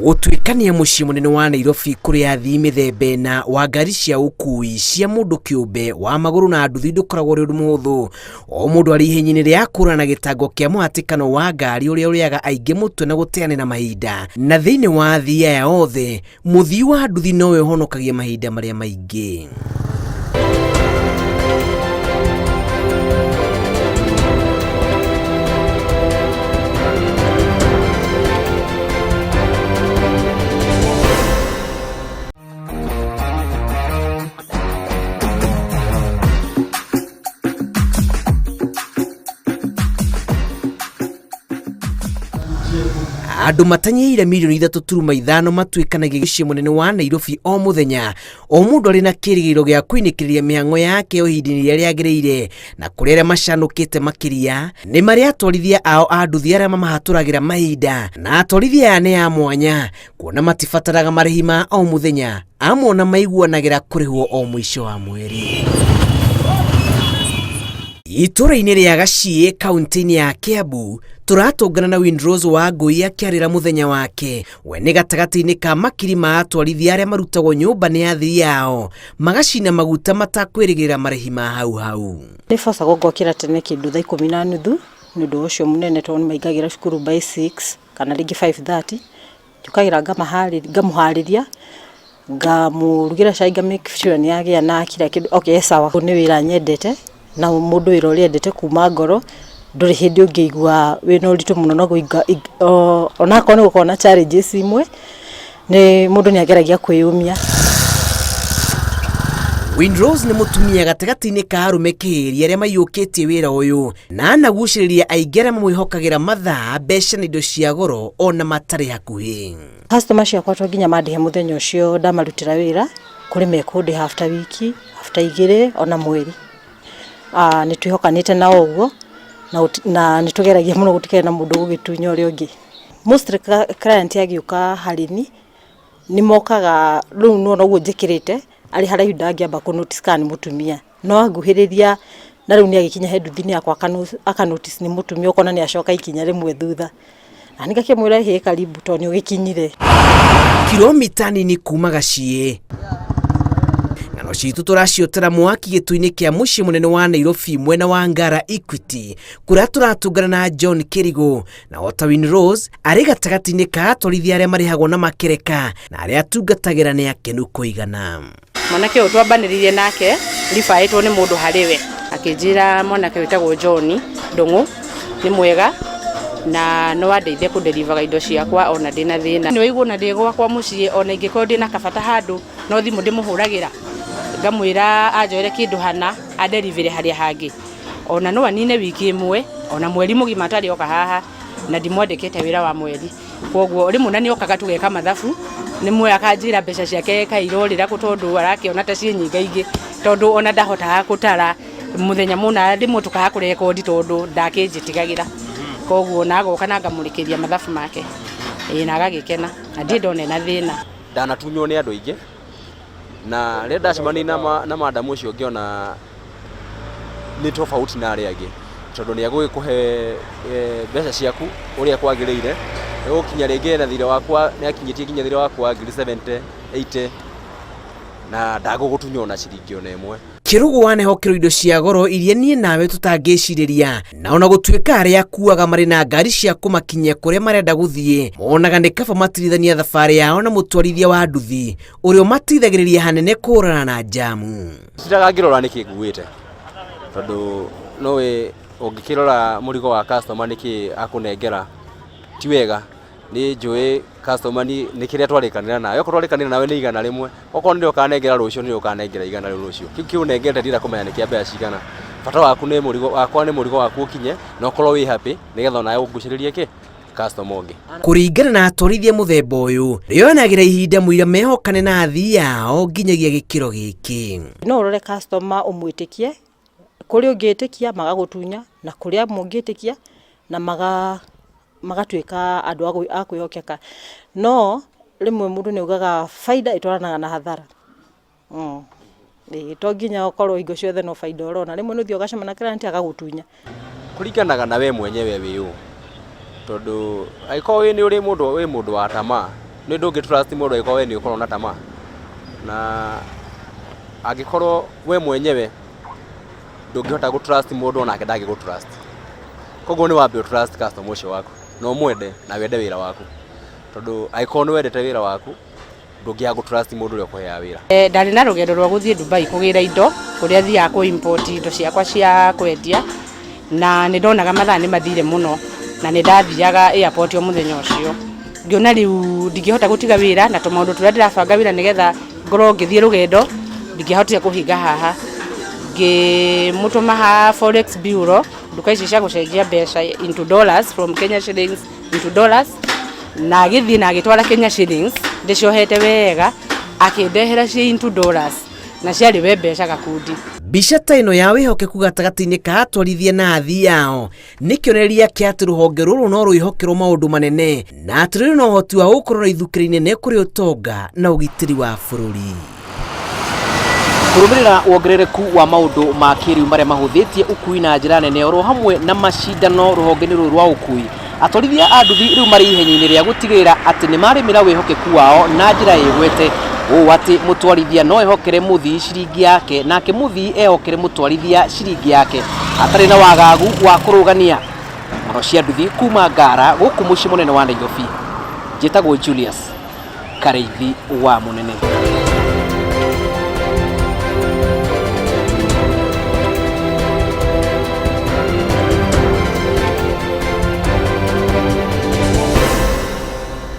Gũtuĩkania mũciĩ mũnene wa Nairobi kũrĩ athii mĩthemba ĩna wa ngari cia ũkui cia mũndũ kĩũmbe, wa magũrũ na nduthi ndũkoragwo ũrĩ ũndũ mũhũthũ. O mũndũ arĩ ihenya-inĩ rĩa kũũrana na gĩtango kĩa mũhatĩkano wa ngari ũrĩa ũrĩaga aingĩ mũtwe na gũteanĩra mahinda. Na thĩinĩ wa athii aya othe, mũthii wa nduthi nowe ũhonokagia mahinda marĩa maingĩ. Andũ matanyihĩire mirioni 3.5 matuĩkanagia mũciĩ mũnene wa Nairobi o mũthenya, o mũndũ arĩ na kĩrĩgĩrĩro gĩa kũinĩkĩrĩria mĩhang'o yake o ihinda-inĩ rĩrĩa rĩagĩrĩire, na kũrĩ arĩa macanũkĩte makĩria nĩ marĩ atwarithia ao a nduthi arĩa mamahatũragĩra mahinda. Na atwarithia aya nĩ a mwanya kuona matibataraga marĩhi ma o mũthenya, amwe ona maiguanagĩra kũrĩhwo o mũico wa mweri. Itũũra-inĩ rĩa Gaciĩ kaunti-inĩ ya Kiambu tũratũngana na Windrose wa Ngũi akĩarĩra mũthenya wake. We nĩ gatagatĩ-inĩ ka makiri ma atwarithia arĩa marutagwo nyũmba nĩ athii ao magacina maguta matakwĩrĩgĩrĩra marĩhi ma hau hau. Nĩ bocagwo ngokĩra tene kĩndũ thaa 10:30 nĩ ũndũ ũcio mũnene tondũ nĩ maingagĩra cukuru by 6 kana rĩngĩ 5:30. Njũkagĩra ngamũharĩria, ngamũrugĩra cai nga make sure nĩ agĩa na kila kĩndũ, okay e sawa. Nĩ wĩra nyendete na mũndũ wĩra ũrĩa endete kuma ngoro ndũrĩ hĩndĩ ũngĩigua wĩna ũritũ mũno no onakorwo nĩ gũkoragwo na challenges imwe, nĩ mũndũ nĩ ageragia kwĩyũmia. Windrose nĩ mũtumia gatagatĩ-inĩ ka arũme kĩhĩri arĩa maiyũkĩtie wĩra ũyũ na anagucĩrĩria aingĩ arĩa mamwĩhokagĩra mathaa, mbeca na indo cia goro ona matarĩ hakuhĩ. Customer ciakwa to nginya mandĩhe mũthenya ũcio ndamarutĩra wĩra, kũrĩ mekũndĩha after wiki, after 2 ona mweri. Nĩ twĩhokanĩte nao ũguo na nĩ tũgeragia mũno gũtikagĩe na mũndũ ũgũgĩtunya ũrĩa ũngĩ. Mostly client agĩũka harĩ niĩ nĩ mokaga rĩu nĩwona ũguo njĩkĩrĩte arĩ haraihu ndangĩamba kũ notice kana nĩ mũtumia. No anguhĩrĩria na rĩu nĩ agĩkinya he nduthi-inĩ yakwa aka notice nĩ mũtumia ũkona nĩ acoka ikinya rĩmwe thutha. Na niĩ ngakĩmwĩra hĩ karibu tondũ nĩ ũgĩkinyire. Kilomita nini kuma Gaciĩ ng'ano citũ tũraciotera mwaki gĩtũ-inĩ kĩa mũciĩ mũnene wa Nairobi mwena wa Ngara Equity kũrĩa tũratũngana na John Kĩrigũ, na ota Winrose arĩ gatagatĩ-inĩ ka atwarithia arĩa marĩhagwo na makereka na arĩa atungatagĩra nĩ akenu kũigana. Mwanake ũyũ twambanĩrĩirie nake ribaĩtwo nĩ mũndũ harĩ we, akĩnjĩra mwanake wĩtagwo John Ndung'u nĩ mwega na no andeithie kũnderivaga indo ciakwa ona ndĩna thĩna. Nĩ waigua ona ndĩ gwakwa mũciĩ ona ingĩkorwo ndĩna kabata handũ no thimũ ndĩmũhũragĩra ngamwĩra anjoere kĩndũ hana anderivĩre harĩa hangĩ. Ona no anine wiki ĩmwe ona mweri mũgima atarĩ oka haha na ndimwandĩkĩte wĩra wa mweri. Koguo rĩmwe na nĩ okaga tũgeka mathabu rĩmwe akanjĩra mbeca ciake kaĩ irorĩra kũ tondũ arakĩona ta ciĩ nyingaingĩ tondũ ona ndahotaga gũtara mũthenya mũna rĩmwe tũkaga kũrekondi tondũ ndakĩnjĩtigagĩra. Koguo na agoka na ngamũrĩkĩria mathabu make ĩĩ na agagĩkena na ndirĩ ndona ena thĩna. Ndanatunywo nĩ andũ aingĩ na rĩrĩa ndacemania na madam ũcio ngĩona nĩ tofauti na arĩa angĩ tondũ nĩ egũgĩkũhe mbeca ciaku ũrĩa kwagĩrĩire, nĩ gũkinya rĩngĩ ena thirĩ wakwa, nĩ akinyĩtie nginya thirĩ wakwa wa ngiri 70, 80 na ndagũgũtunya ona ciringi ona ĩmwe. Kĩrũgũ wanehokerwo indo cia goro iria niĩ nawe tũtangĩcirĩria, na ona gũtuĩka arĩa akuaga marĩ na ngari cia kũmakinyia kũrĩa marenda gũthiĩ, monaga nĩ kaba matirithania thabarĩ yao na mũtwarithia wa nduthi ũrĩa ũmateithagĩrĩria hanene kũhũrana na njamu. Ndindaga ngĩrora nĩkĩ nguĩte tondũ nĩũĩ ũngĩkĩrora mũrigo wa customer nĩkĩ akũnengera ti wega. Nĩ njũĩ customer nĩ kĩrĩa twarĩkanĩra nawe, okorwo twarĩkanĩra nawe nĩ 100, okorwo nĩrĩo ũkanengera rũciũ nĩrĩo ũkanengera 100 rũciũ. Kĩu kĩũnengerete ndirenda kũmenya nĩ kĩa mbeca cigana. Bata waku nĩ mũrigo, wakwa nĩ mũrigo waku ũkinye na ũkorwo wĩ happy nĩgetha onawe ũngucĩrĩrie kĩ? Customer ũngĩ. Kũringana na atwarithia mũthemba ũyũ, rĩoyanagĩra ihinda mũira mehokane na athii ao nginyagia gĩkĩro gĩkĩ. No ũrore customer ũmwĩtĩkie, kũrĩ ũngĩtĩkia magagũtunya na kũrĩ amwe ũngĩtĩkia na magatuĩka andũ a kwĩhokeka. No rĩmwe mũndũ nĩ augaga baida ĩtwaranaga na hathara. Ĩĩ to nginya ũkorwo hingo ciothe no baida ũrona, rĩmwe nĩ ũthiaga ũgacemania na client agagũtunya. Kũringanaga na we mwenyewe wĩ ũ, tondũ angĩkorwo wĩ nĩ ũrĩ mũndũ wĩ mũndũ wa tamaa, Nĩ ndũngĩ trust mũndũ angĩkorwo we nĩ ũkorwo na tamaa, na angĩkorwo we mwenyewe ndũngĩhota gũ trust mũndũ, onake ndangĩgũ trust. Koguo nĩ wambe ũ trust customer ũcio waku na ũmwende na wende wĩra waku, tondũ angĩkorwo nĩ wendete wĩra waku, ndũngĩaga gũ trust mũndũ ũrĩa ũkũheaga wĩra. Ndarĩ na rũgendo rwa gũthiĩ Dubai kũgĩra indo kũrĩa thiaga kũ import indo ciakwa cia kwendia, na nĩ ndonaga mathaa nĩ mathire mũno, na nĩ ndathiaga airport o mũthenya ũcio. Ngĩona rĩu ndingĩhota gũtiga wĩra na tũmaũndũ tũrĩa ndĩrabanga wĩra nĩgetha ngorwo ngĩthiĩ rũgendo, ndingĩahotire kũhinga haha. Ngĩmũtũma ha Forex Bureau, nduka ici cia gũcenjia mbeca into dollars, from Kenya shillings into dollars, na agĩthiĩ na agĩtwara Kenya shillings ndĩciohete wega, akĩndehera ciĩ into dollars, na ciarĩ we mbeca gakundi. Mbica ta ĩno ya wĩhokeku gatagatĩ-inĩ ka atwarithia na athii ao nĩ kĩonereria kĩa atĩ rũhonge rũrũ no rwĩhokerwo maũndũ manene, na atĩ rũrĩ na ũhoti wa gũkorwo na ithukĩro inene kũrĩ ũtonga na ũgitĩri wa bũrũri. Kũrũmĩrĩra wongerereku wa maũndũ ma kĩrĩu marĩa mahũthĩtie ũkui na njĩra nene, oro hamwe na macindano rũhonge-inĩ rũrũ rwa ũkui, atwarithia a nduthi rĩu marĩ ihenya-inĩ rĩa gũtigĩrĩra atĩ nĩ marĩmĩra wĩhokeku wao na njĩra ĩgwete, ũũ atĩ mũtwarithia no ehokere mũthii ciringi yake, nake mũthii ehokere mũtwarithia ciringi yake hatarĩ na wagagu wa kũrũgania. Ng'ano cia nduthi kuma Ngara gũkũ mũciĩ mũnene wa Nairobi. Njĩtagwo Julius Kareithi wa Mũnene.